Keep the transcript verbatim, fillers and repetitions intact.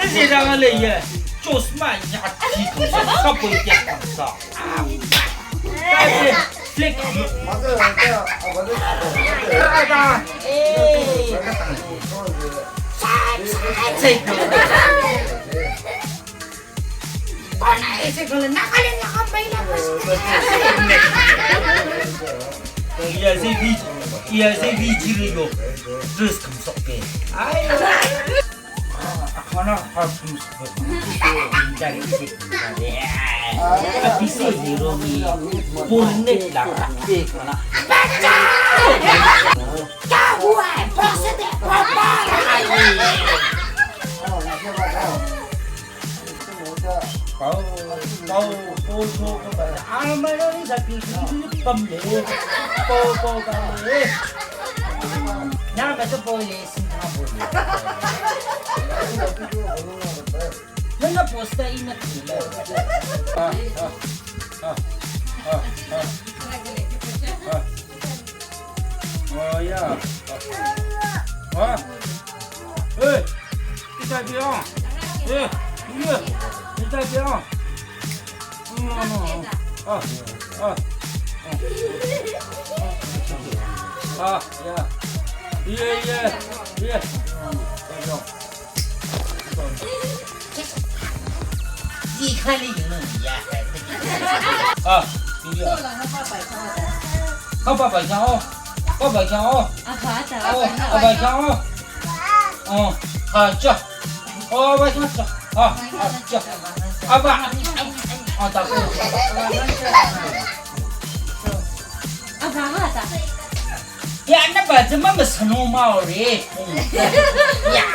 Sirang le ye. Chosma ya ti kong sa, sa boy ya kong sa. Ai, flick. Ai, ai. Kona ese kole nakale nakabaila pas. Iya se bi, iya se bi jiri yo. Dress kam sok ke. Ai. Akana harus. Dari isi. Tapi se hero ni. Bonnet la. Bacha. Kya hua hai? Boss de papa. Kau, kau, kau, kau, kau. Alma ni sa pi, pi, pi, pam le. Kau, kau, kau le. Na ma sa boy le, sin tha boy le. Na na posta ina kile. Ah, ah, ah, ah, ah. Oh, ya. Ah. Eh, kita dia. Eh, iya. Kita dia. No, no, no. Ah, ah. Ah, ya. Iya, iya. Iya. Ah, iya. Kau papa siapa? Papa siapa? Apa ada? Oh, apa siapa? Oh, aja. Oh, apa siapa? Ah, aja. Apa? Oh, tak apa. Apa ada? Ya, na ba zama masano ma ore. Ya.